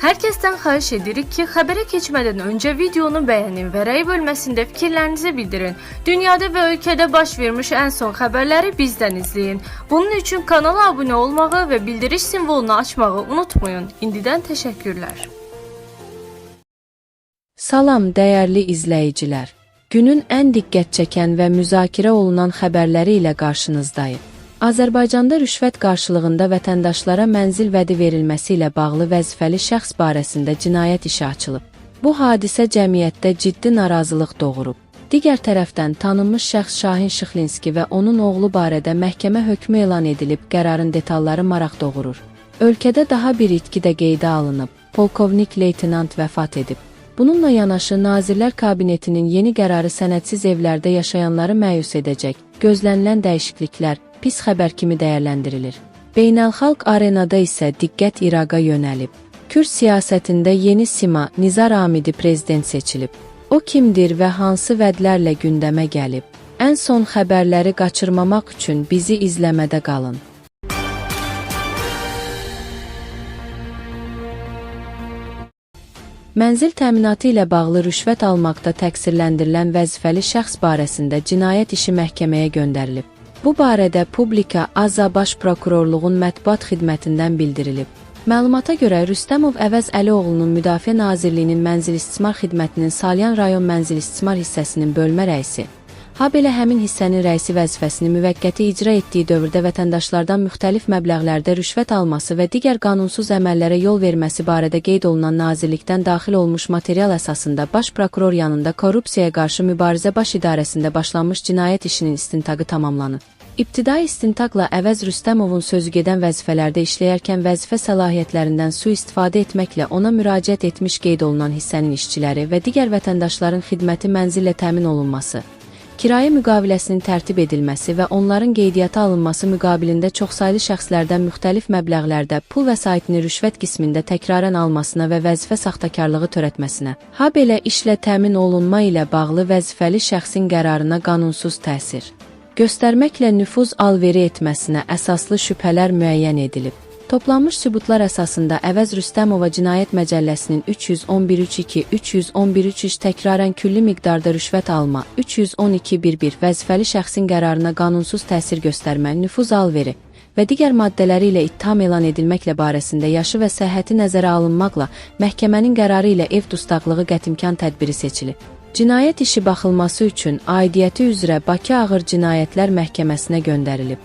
Herkesten xahiş edirik ki, xəbərə keçmədən öncə videonu bəyənin və rəy bölməsində fikirlərinizi bildirin. Dünyada və ölkədə baş vermiş ən son xəbərləri bizdən izləyin. Bunun üçün kanala abunə olmağı və bildiriş simvolunu açmağı unutmayın. İndidən təşəkkürlər. Salam dəyərli izləyicilər. Günün ən diqqət çəkən və müzakirə olunan xəbərləri ilə qarşınızdayıq. Azərbaycanda rüşvət qarşılığında vətəndaşlara mənzil vədi verilməsi ilə bağlı vəzifəli şəxs barəsində cinayət işi açılıb. Bu hadisə cəmiyyətdə ciddi narazılıq doğurub. Digər tərəfdən tanınmış şəxs Şahin Şıxlinski və onun oğlu barədə məhkəmə hökmü elan edilib, qərarın detalları maraq doğurur. Ölkədə daha bir itki də qeydə alınıb. Polkovnik leytenant vəfat edib. Bununla yanaşı Nazirlər Kabinetinin yeni qərarı sənədsiz evlərdə yaşayanları məyus edəcək. Gözlənilən dəyişikliklər pis xəbər kimi dəyərləndirilir. Beynəlxalq arenada isə diqqət İraqa yönəlib. Kürd siyasətində yeni sima Nizar Amidi prezident seçilib. O kimdir və hansı vədlərlə gündəmə gəlib? Ən son xəbərləri qaçırmamaq üçün bizi izləmədə qalın. Mənzil təminatı ilə bağlı rüşvət almaqda təqsirləndirilən vəzifəli şəxs barəsində cinayət işi məhkəməyə göndərilib. Bu barədə Publika AZA Baş Prokurorluğun mətbuat xidmətindən bildirilib. Məlumata görə Rüstəmov Əvəz Əlioğlunun Müdafiə Nazirliyinin Mənzil İstismar Xidmətinin Salyan rayon mənzil istismar hissəsinin bölmə rəisi, habelə həmin hissənin rəisi vəzifəsini müvəqqəti icra etdiyi dövrdə vətəndaşlardan müxtəlif məbləğlərdə rüşvət alması və digər qanunsuz əməllərə yol verməsi barədə qeyd olunan nazirlikdən daxil olmuş material əsasında Baş Prokuror yanında Korrupsiyaya qarşı Mübarizə Baş İdarəsində başlanmış cinayət işinin istintaqı tamamlanıb. İbtidai istintaqla Əvəz Rüstəmovun sözügedən vəzifələrdə işləyərkən vəzifə səlahiyyətlərindən sui-istifadə etməklə ona müraciət etmiş qeyd olunan hissənin işçiləri və digər vətəndaşların xidməti mənzillə təmin olunması, kirayə müqaviləsinin tərtib edilməsi və onların qeydiyyata alınması müqabilində çoxsaylı şəxslərdən müxtəlif məbləğlərdə pul vəsaitini rüşvət qismində təkrarən almasına və vəzifə saxtakarlığı törətməsinə, habelə işlə təmin olunma ilə bağlı vəzifəli şəxsin qərarına qanunsuz təsir göstərməklə nüfuz alveri etməsinə əsaslı şübhələr müəyyən edilib. Toplanmış sübutlar əsasında Əvəz Rüstəmova Cinayət Məcəlləsinin 311.3.2, 311.3.3 təkrarən külli miqdarda rüşvət alma, 312.1.1 vəzifəli şəxsin qərarına qanunsuz təsir göstərmə, nüfuz alveri və digər maddələri ilə ittiham elan edilməklə barəsində yaşı və səhhəti nəzərə alınmaqla məhkəmənin qərarı ilə ev dustaqlığı qətimkan tədbiri seçilib. Cinayət işi baxılması üçün aidiyyəti üzrə Bakı Ağır Cinayətlər Məhkəməsinə göndərilib.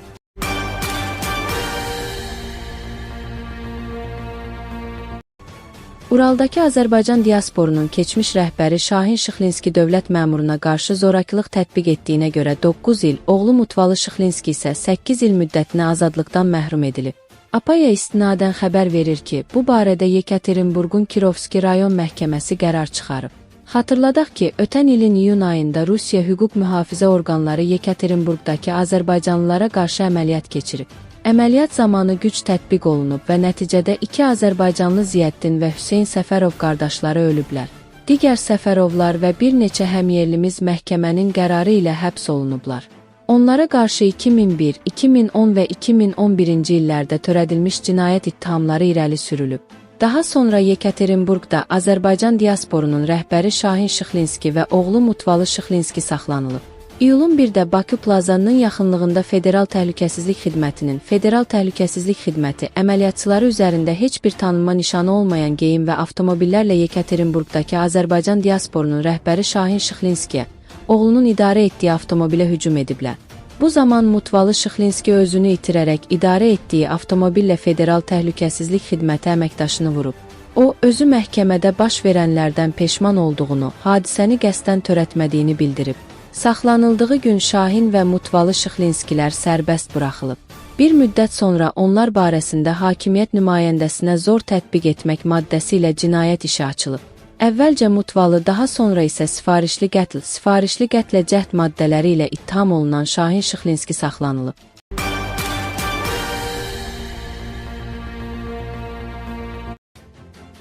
Uraldakı Azərbaycan diasporunun keçmiş rəhbəri Şahin Şıxlinski dövlət məmuruna qarşı zorakılıq tətbiq etdiyinə görə 9 il, oğlu Mutvalı Şıxlinski isə 8 il müddətinə azadlıqdan məhrum edilib. APA-ya istinadən xəbər verir ki, bu barədə Yekaterinburqun Kirovski rayon məhkəməsi qərar çıxarıb. Xatırladaq ki, ötən ilin iyun ayında Rusiya hüquq mühafizə orqanları Yekaterinburqdakı azərbaycanlılara qarşı əməliyyat keçirib. Əməliyyat zamanı güc tətbiq olunub və nəticədə iki azərbaycanlı Ziyəddin və Hüseyn Səfərov qardaşları ölüblər. Digər Səfərovlar və bir neçə həmyerlimiz məhkəmənin qərarı ilə həbs olunublar. Onlara qarşı 2001, 2010 və 2011-ci illərdə törədilmiş cinayət ittihamları irəli sürülüb. Daha sonra Yekaterinburqda Azərbaycan diasporunun rəhbəri Şahin Şıxlinski və oğlu Mutvalı Şıxlinski saxlanılıb. İyulun 1-də Bakı Plazanın yaxınlığında Federal Təhlükəsizlik Xidmətinin Federal Təhlükəsizlik Xidməti əməliyyatçıları üzərində heç bir tanınma nişanı olmayan geyim və avtomobillərlə Yekaterinburqdakı Azərbaycan diasporunun rəhbəri Şahin Şıxlinskiyə, oğlunun idarə etdiyi avtomobilə hücum ediblər. Bu zaman Mutvalı Şıxlinski özünü itirərək idarə etdiyi avtomobillə Federal Təhlükəsizlik Xidməti əməkdaşını vurub. O, özü məhkəmədə baş verənlərdən peşman olduğunu, hadisəni qəsdən törətmədiyini bildirib. Saxlanıldığı gün Şahin və Mutvalı Şıxlinskilər sərbəst buraxılıb. Bir müddət sonra onlar barəsində hakimiyyət nümayəndəsinə zor tətbiq etmək maddəsi ilə cinayət işi açılıb. Əvvəlcə Mutvalı, daha sonra isə sifarişli qətl, sifarişli qətlə cəhd maddələri ilə ittiham olunan Şahin Şıxlinski saxlanılıb.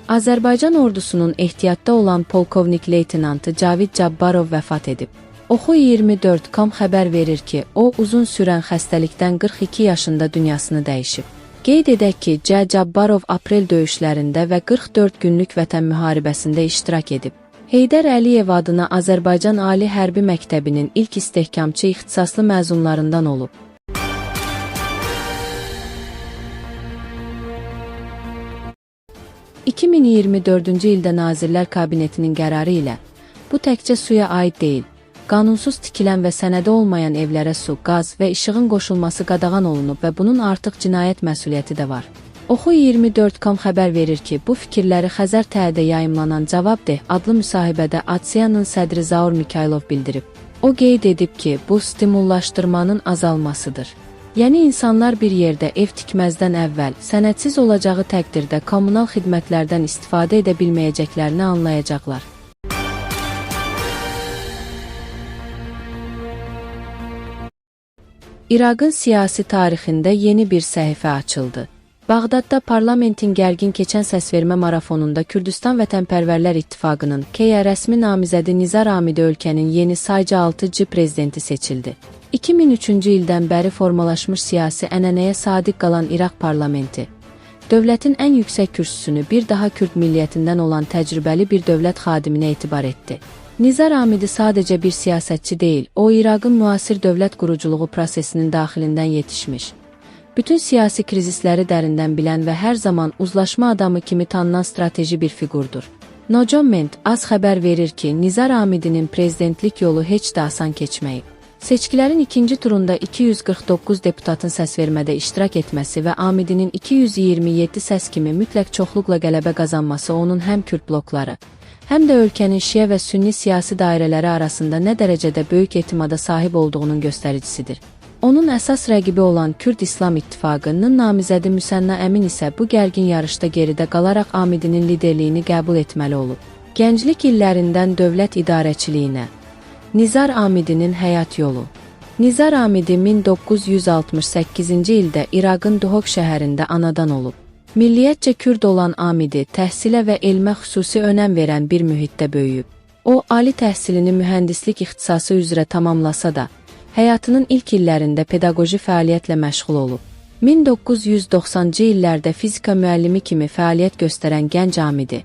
Azərbaycan ordusunun ehtiyatda olan polkovnik leytenantı Cavid Cabbarov vəfat edib. Oxu24.com xəbər verir ki, o uzun sürən xəstəlikdən 42 yaşında dünyasını dəyişib. Qeyd edək ki, C. Cabbarov aprel döyüşlərində və 44 günlük vətən müharibəsində iştirak edib. Heydər Əliyev adına Azərbaycan Ali Hərbi Məktəbinin ilk istehkamçı ixtisaslı məzunlarından olub. ...2024-cü ildə Nazirlər Kabinetinin qərarı ilə bu təkcə suya aid deyil, qanunsuz tikilən və sənədi olmayan evlərə su, qaz və işığın qoşulması qadağan olunub və bunun artıq cinayət məsuliyyəti də var. Oxu24.com xəbər verir ki, bu fikirləri Xəzər TƏ-də yayımlanan Cavabdeh adlı müsahibədə ATSİA-nın sədri Zaur Mikayılov bildirib. O qeyd edib ki, bu stimullaşdırmanın azalmasıdır. Yəni insanlar bir yerdə ev tikməzdən əvvəl sənədsiz olacağı təqdirdə kommunal xidmətlərdən istifadə edə bilməyəcəklərini anlayacaqlar. İraqın siyasi tarixində yeni bir səhifə açıldı. Bağdadda parlamentin gərgin keçən səsvermə marafonunda Kürdistan Vətənpərvərlər İttifaqının KEA rəsmi namizədi Nizar Amidi ölkənin yeni sayca 6-cı prezidenti seçildi. 2003-cü ildən bəri formalaşmış siyasi ənənəyə sadiq qalan İraq parlamenti, dövlətin ən yüksək kürsüsünü bir daha Kürd milliyyətindən olan təcrübəli bir dövlət xadiminə etibar etdi. Nizar Amidi sadəcə bir siyasətçi deyil, o İraqın müasir dövlət quruculuğu prosesinin daxilindən yetişmiş, bütün siyasi krizisləri dərindən bilən və hər zaman uzlaşma adamı kimi tanınan strateji bir fiqurdur. Nojoment az xəbər verir ki, Nizar Amidinin prezidentlik yolu heç də asan keçməyib. Seçkilərin ikinci turunda 249 deputatın səsvermədə iştirak etməsi və Amidinin 227 səs kimi mütləq çoxluqla qələbə qazanması onun həm Kürd blokları, həm də ölkənin şiə və sünni siyasi dairələri arasında nə dərəcədə böyük etimada sahib olduğunun göstəricisidir. Onun əsas rəqibi olan Kürd İslam İttifaqının namizədi Müsənna Əmin isə bu gərgin yarışda geridə qalaraq Amidinin liderliyini qəbul etməli olub. Gənclik illərindən dövlət idarəçiliyinə. Nizar Amidinin həyat yolu. Nizar Amidi 1968-ci ildə İraqın Duhok şəhərində anadan olub. Milliyyətcə Kürd olan Amidi təhsilə və elmə xüsusi önəm verən bir mühitdə böyüyüb. O, ali təhsilini mühəndislik ixtisası üzrə tamamlasa da, həyatının ilk illərində pedaqoji fəaliyyətlə məşğul olub. 1990-cı illərdə fizika müəllimi kimi fəaliyyət göstərən gənc Amidi,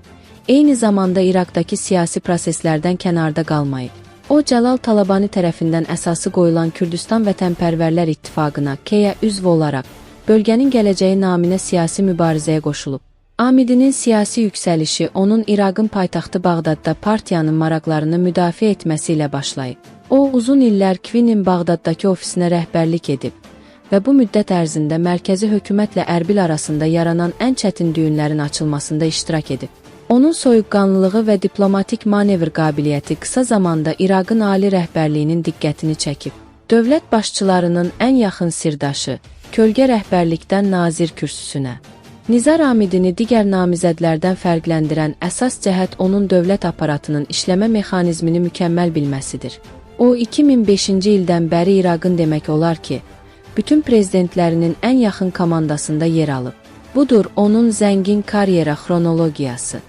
eyni zamanda İraqdakı siyasi proseslərdən kənarda qalmayıb. O, Cəlal Talabani tərəfindən əsası qoyulan Kürdistan Vətənpərvərlər İttifaqına KEA üzv olaraq bölgənin gələcəyi naminə siyasi mübarizəyə qoşulub. Amidinin siyasi yüksəlişi onun İraqın paytaxtı Bağdadda partiyanın maraqlarını müdafiə etməsi ilə başlayıb. O, uzun illər KVİ-nin Bağdaddakı ofisinə rəhbərlik edib və bu müddət ərzində mərkəzi hökumətlə Ərbil arasında yaranan ən çətin düyünlərin açılmasında iştirak edib. Onun soyuqqanlılığı və diplomatik manevr qabiliyyəti qısa zamanda İraqın ali rəhbərliyinin diqqətini çəkib. Dövlət başçılarının ən yaxın sirdaşı, kölgə rəhbərlikdən nazir kürsüsünə. Nizar Amidini digər namizədlərdən fərqləndirən əsas cəhət onun dövlət aparatının işləmə mexanizmini mükəmməl bilməsidir. O, 2005-ci ildən bəri İraqın demək olar ki, bütün prezidentlərinin ən yaxın komandasında yer alıb. Budur onun zəngin karyera xronologiyası.